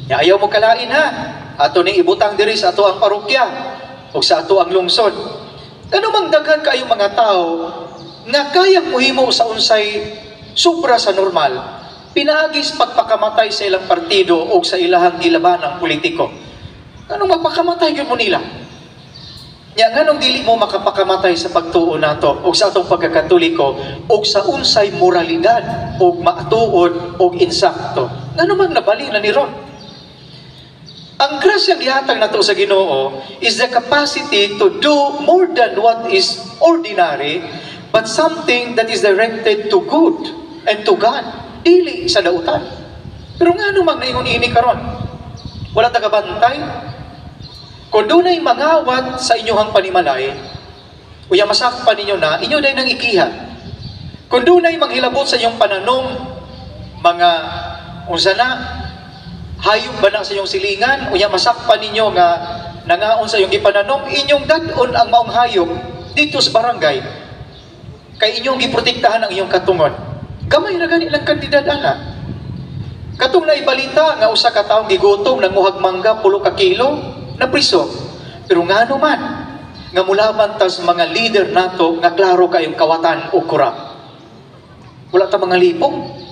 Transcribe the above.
Ya, ayaw mo kalain ha. Ato ning ibutang diri sa ato ang parokya o sa ato ang lungsod. Ngano mang daghan kayong mga tao nga kayang muhimo sa unsay sobra sa normal, pinaagi sa pagpakamatay sa ilang partido o sa ilahang gilabanang politiko? Nganong magpakamatay gyud mo nila? Nya nganong dili mo makapakamatay sa pagtuo nato o sa atong pagkakatoliko o sa unsay moralidad o maatuod o insakto? Ngano mang nabali na ni ron? Ang grasyang gihatag nato sa Ginoo is the capacity to do more than what is ordinary, but something that is directed to good and to God, dili sa dautan. Pero ngano mang naingon ini karon? Wala ta kabantay? Kung dunay mangawat sa inyong panimalay, uya masakpan ninyo na, inyo day nang ikiha. Kung dunay manghilabot sa inyong pananom, mga unsa na, hayop ba na sa inyong silingan, unya masakpan ninyo nga nangaon sa inyong gipananom, inyong dad-on ang maong hayop dito sa barangay. Kay inyong giprotektahan ang inyong katungod. Gamay ra gani lang kantidad ana. Katong naibalita nga usa ka taong gigutom, nanguhag mangga 10 ka kilo, na priso. Pero ngano man nga mulaban ta sa mga leader nato nga klaro kayong kawatan o kurap? Wala ta mga lipong.